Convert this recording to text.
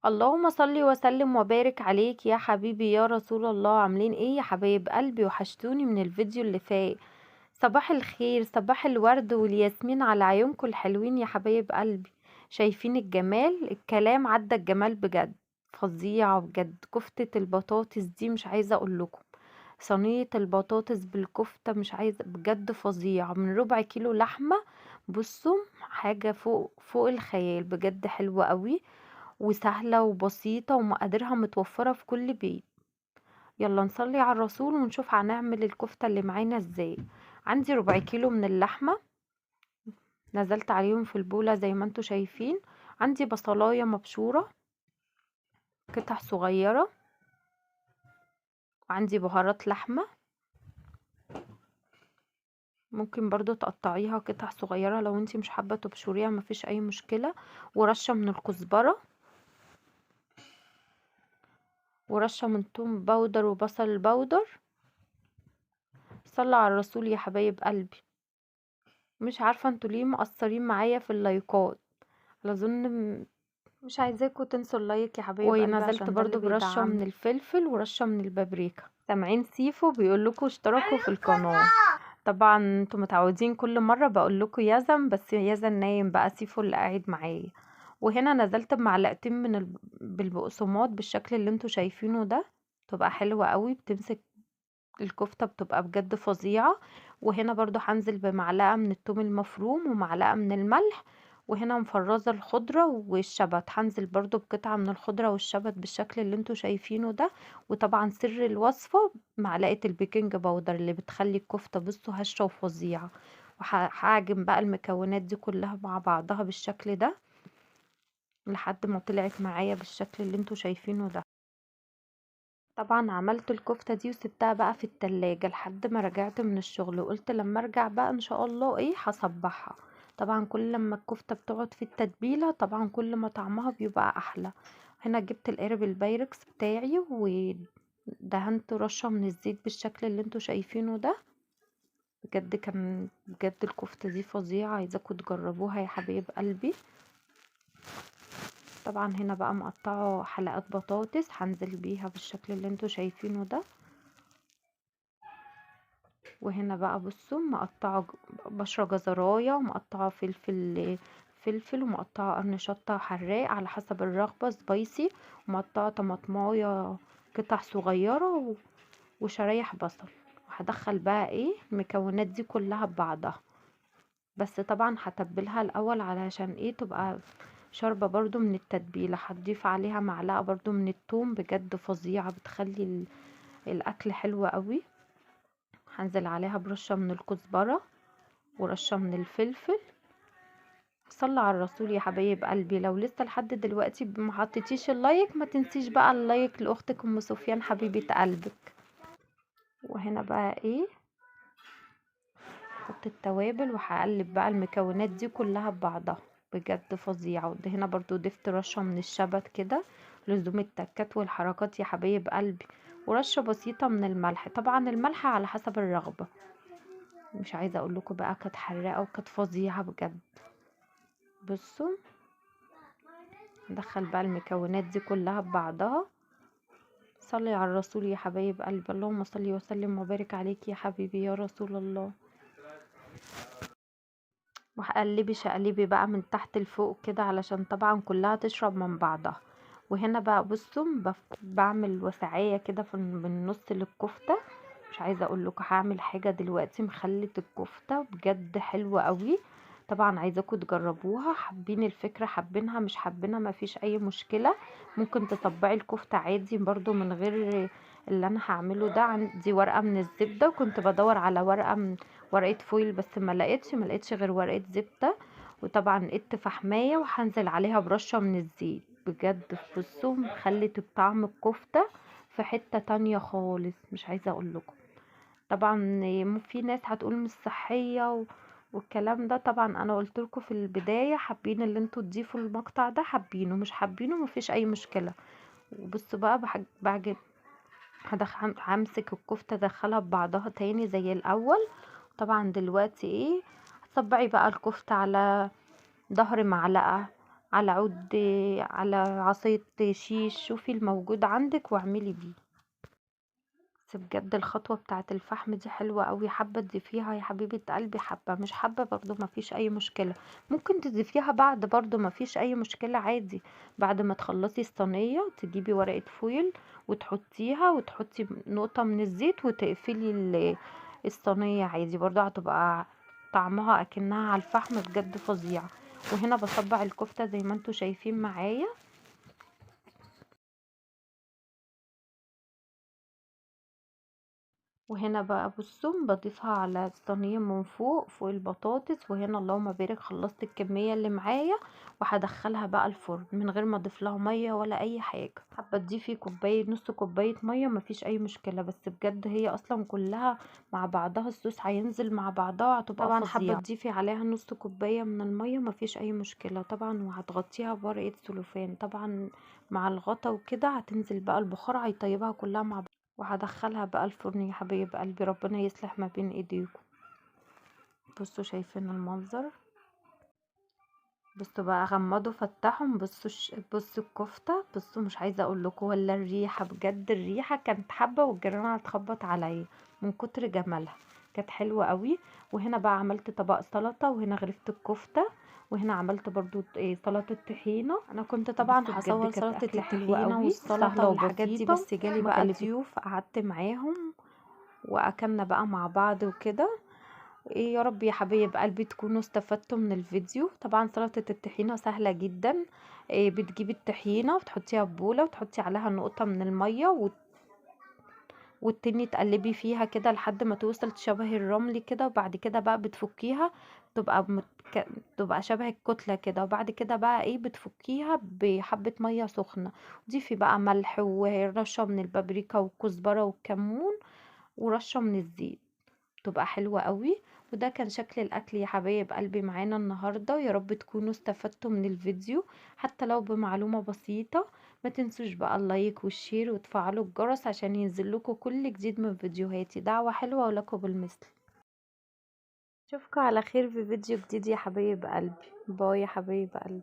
اللهم صل وسلم وبارك عليك يا حبيبي يا رسول الله. عاملين ايه يا حبايب قلبي؟ وحشتوني من الفيديو اللي فات. صباح الخير، صباح الورد والياسمين على عيونكم الحلوين يا حبايب قلبي. شايفين الجمال؟ الكلام عدى الجمال بجد، فظيعة بجد. كفتة البطاطس دي مش عايزة اقول لكم، صينية البطاطس بالكفتة مش عايزة بجد، فظيعة. من ربع كيلو لحمة، بصوا حاجة فوق فوق الخيال بجد، حلوة قوي وسهلة وبسيطة ومقاديرها متوفرة في كل بيت. يلا نصلي على الرسول ونشوف هنعمل الكفتة اللي معانا ازاي. عندي ربع كيلو من اللحمة نزلت عليهم في البولة زي ما انتوا شايفين. عندي بصلاية مبشورة قطع صغيرة، وعندي بهارات لحمة ممكن برضو تقطعيها قطع صغيرة لو انتي مش حابة تبشريها، مفيش اي مشكلة. ورشة من الكزبرة، ورشة من توم powder وبصل powder. صلوا على الرسول يا حبايب قلبي. مش عارفة انتوا ليه مقصرين معايا في اللايكات، اظن مش عايزاكم تنسوا ال like يا حبايب قلبي، ونزلت عشان ده اللي برضو برشة من بيدعمنا. الفلفل ورشة من البابريكا. سامعين سيفو بيقول لكم اشتركوا في القناة. طبعا انتوا متعودين كل مرة بقول لكم يزن، بس يزن نايم بقى، سيفو اللي قاعد معايا. وهنا نزلت بمعلقتين من بالبقسماط بالشكل اللي انتوا شايفينه ده، بتبقى حلوة قوي، بتمسك الكفتة بتبقى بجد فظيعة. وهنا برضو هنزل بمعلقة من التوم المفروم ومعلقة من الملح. وهنا مفرزة الخضرة والشبت، هنزل برضو بقطعة من الخضرة والشبت بالشكل اللي انتوا شايفينه ده. وطبعا سر الوصفة معلقة ال baking powder اللي بتخلي الكفتة بصوا هشة وفظيعة. وهعجن بقى المكونات دي كلها مع بعضها بالشكل ده لحد ما طلعت معايا بالشكل اللي انتوا شايفينه ده. طبعا عملت الكفتة دي وسبتها بقى في التلاجة لحد ما رجعت من الشغل، وقلت لما ارجع بقى ان شاء الله هصبحها. طبعا كل لما الكفتة بتقعد في التتبيلة طبعا كل ما طعمها بيبقى احلى. هنا جبت القارب البايركس بتاعي ودهنت رشة من الزيت بالشكل اللي انتوا شايفينه ده. بجد كان بجد الكفتة دي فظيعة، عايزاكم تجربوها يا حبايب قلبي. طبعا هنا بقى مقطعه حلقات بطاطس هنزل بيها بالشكل اللي انتوا شايفينه ده. وهنا بقى بصوا مقطعه بشره جزرايه، ومقطعه فلفل، ومقطعه قرن شطه حراق على حسب الرغبه سبايسي، ومقطعه طماطمايه قطع صغيره وشرايح بصل. وهدخل بقى المكونات دي كلها ببعضها، بس طبعا هتبلها الاول علشان تبقى شاربة برضو من التتبيلة. هتضيف عليها معلقة برضو من التوم، بجد فظيعة، بتخلي الاكل حلو قوي. هنزل عليها برشة من الكزبرة ورشة من الفلفل. صلى على الرسول يا حبايب قلبي. لو لسه لحد دلوقتي ما حطيتيش ال like، ما تنسيش بقى ال like لاختك ام سفيان حبيبة قلبك. وهنا بقى حط التوابل وهقلب بقى المكونات دي كلها ببعضها، بجد فظيعة. وهنا برضو ضفت رشة من الشبت كده لزوم التكات والحركات يا حبايب قلبي، ورشة بسيطة من الملح. طبعا الملح على حسب الرغبة. مش عايزة اقول لكم بقى كانت حراقة وكانت فظيعة بجد. بصوا ندخل بقى المكونات دي كلها ببعضها. صلي على الرسول يا حبايب قلبي، اللهم صلي وسلم وبارك عليك يا حبيبي يا رسول الله. وهقلبي شقلبي بقى من تحت لفوق كده علشان طبعا كلها تشرب من بعضها. وهنا بقى بصوا بعمل وسعية كده من النص للكفتة. مش عايزة اقول لكم هعمل حاجة دلوقتي مخلة الكفتة بجد حلوة قوي. طبعا عايزاكم تجربوها، حابين الفكرة حابينها، مش حابينها مفيش اي مشكلة. ممكن تطبعي الكفتة عادي برضو من غير اللي انا هعمله ده. عندي ورقة من الزبدة، وكنت بدور على ورقة من ورقة فويل بس ما لقيتش غير ورقة زبدة. وطبعا قدت فحماية وهنزل عليها برشة من الزيت. بجد بصوا خلت طعم الكفتة في حتة تانية خالص، مش عايزة اقول لكم. طبعا في ناس هتقول مش صحية والكلام ده، طبعا انا قلت لكم في البداية حابين اللي انتوا تضيفوا المقطع ده حابينه، مش حابينه مفيش اي مشكلة. وبصوا بقى بعجب همسك الكفتة ادخلها ببعضها تاني زي الاول. طبعا دلوقتي هتصبعي بقى الكفتة على ظهر معلقة، على عود، على عصاية شيش، شوفي الموجود عندك واعملي بيه. بس بجد الخطوة بتاعه الفحم دي حلوة قوي، حابة تضيفيها يا حبيبه قلبي، حابة مش حابة برضو مفيش اي مشكلة، ممكن تضيفيها بعد برضو مفيش اي مشكلة عادي. بعد ما تخلصي الصينية تجيبي ورقة فويل وتحطيها، وتحطي نقطة من الزيت وتقفلي الصينية عادي، برضو هتبقى طعمها اكنها على الفحم، بجد فظيعة. وهنا بصبع الكفتة زي ما انتوا شايفين معايا. وهنا بقى بصوا بضيفها على الصينية من فوق فوق البطاطس. وهنا اللهم بارك خلصت الكمية اللي معايا، وهدخلها بقى الفرن من غير ما اضيف لها مية ولا اي حاجة. حابة تضيفي كوباية، نص كوباية مية مفيش اي مشكلة، بس بجد هي اصلا كلها مع بعضها الصوص هينزل مع بعضها هتبقى طبعا. فظيعة. حابة تضيفي عليها نص كوباية من المية مفيش اي مشكلة طبعا، وهتغطيها بورقه سلوفان طبعا مع الغطا وكده، هتنزل بقى البخار هيطيبها كلها مع بعض. وهدخلها بقى الفرن يا حبايب قلبي، ربنا يصلح ما بين ايديكم. بصوا شايفين المنظر، بصوا بقى غمضوا فتحهم، بصوا بصوا الكفتة، بصوا مش عايزه اقول لكم ولا الريحة، بجد الريحة كانت حبه والجيران هتخبط عليا من كتر جمالها، كانت حلوة قوي. وهنا بقى عملت طبق سلطة، وهنا غرفت الكفتة، وهنا عملت برضو سلطة طحينه. انا كنت طبعا هصور سلطة الطحينه والسلطة والحاجات دي، بس جالي بقى ضيوف قعدت معاهم واكلنا بقى مع بعض وكده. ايه يا رب يا حبايب قلبي تكونوا استفدتوا من الفيديو. طبعا سلطة الطحينه سهلة جدا، إيه بتجيبي الطحينه وتحطيها في بوله وتحطي عليها نقطة من المية والتاني تقلبي فيها كده لحد ما توصل شبه الرمل كده، وبعد كده بقى بتفكيها تبقى شبه الكتلة كده، وبعد كده بقى ايه بتفكيها بحبه مية سخنة، ضيفي بقى ملح ورشه من البابريكا والكزبره والكمون ورشه من الزيت، تبقى حلوة قوي. وده كان شكل الاكل يا حبايب قلبي معانا النهارده، يا رب تكونوا استفدتوا من الفيديو حتى لو بمعلومة بسيطة. ما تنسوش بقى ال like وال share وتفعلوا الجرس عشان ينزل لكم كل جديد من فيديوهاتي. دعوه حلوة ولكم بالمثل. اشوفكم على خير في فيديو جديد يا حبايب قلبي. bye يا حبايب قلبي.